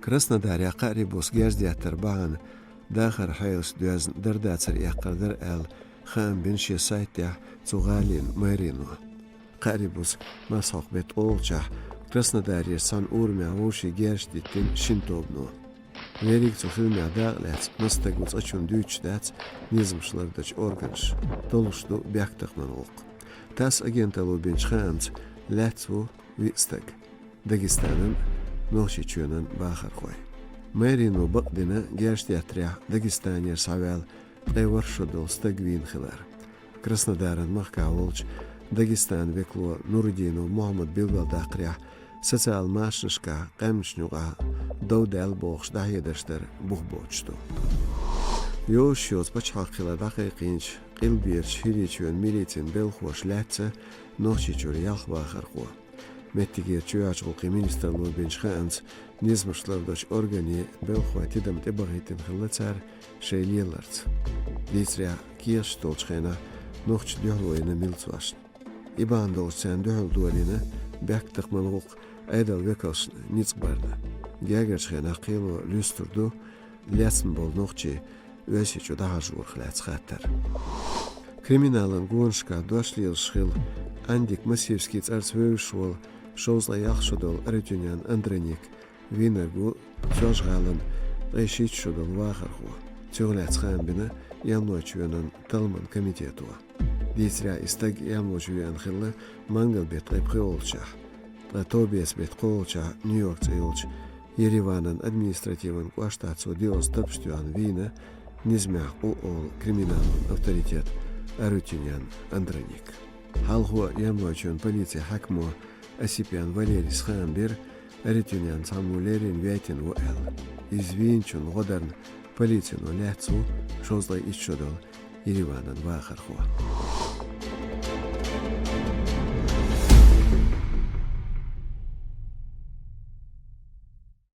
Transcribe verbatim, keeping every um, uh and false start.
Краснодаре кхаари бус герз деттар бахьана дахар хьелаш доьзна дар-дацар эккхар дара аьлла, хаам бина шен сайтехь цу гӀалин мэрино. Кхаари бус масхьокх беттан олучахь Краснодарера цхьана урамехь вовшийн герз диттина шина тобано. Верриг цу хиламех дакъа лаьцна маса стаг ву цкъачунна дуьйцуш дац низамаш лардечу органаша, толлуш ду бехктакхаман гӀуллакх. ТАСС агенталло бинчу хаамца, лаьцна ву виъ стаг. Дагестанан, Нохчийчоьнан бахархой. Мэрино бакъдина герз деттарехь Дагестанера схьаваьлла ткъе ворхӀ шо долу стаг вийна хилар. Краснодаран махкахь волчу Дагестанан векало Нурудинов Мухьаммада билгалдаккхарехь, социал машанашкахь къаьмнашна юкъахь дов даьлла бохуш дӀахьедарш дар бух боцуш ду. Йозуш йоцу пачхьалкх хилар дӀакхайкхийначу къилберачу ХӀирийчоьнан милицин белхахоша лаьцна Нохчийчуьра ялх бахархо. Меттигерчу чоьхьарчу гӀуллакхийн министралло бинчу хаамца, низамаш лардечу органийн белхахойн тидам тӀебахийтина хилла цара шайн леларца. Дийцарехь, кехаташ долчу хенахь нохчаша дуьхьало йина милцошна. И бахьана долуш царна дуьхьал долийна бехктакхаман гӀуллакх Ӏедалан векалшна ницкъ барна. Гергарчу хенахь кхело луьстур ду лецна болу нохчий Оьрсийчу дӀахьажорах лаьцна хаттар. Криминалан гонашкахь дош лелаш хилла Андик Масиевский цӀарца вевзаш волу шовзткъе ялх шо долу Арутюнян Андроник вийнарг ву Соьлжа-ГӀалин ткъе шийтта шо долу вахархо. Цунах лаьцна хаам бина Ялмойчоьнан талламан комитето. Дийцарехь, и стаг Ялмойчу веана хилла мангал-беттан ткъе пхоьалгӀачохь, ткъа товбеца-беттан кхоалгӀачохь Нью-Йорк цӀе йолчу Ереванан административан кӀоштахь цо доьалгӀа стапаш тоьхна вийна низамехь къу олу криминалан авторитет Арутюнян Андроник. Хьалхо Ялмойчоьнан полицин хьаькамо Осипян Валерийс хаам бира, Арутюнян цхьаммо леррина вейтина ву аьлла. Иза вийначунна гӀо дарна полицино лаьцна ву шовзткъе итт шо долу Ереванан вахархо.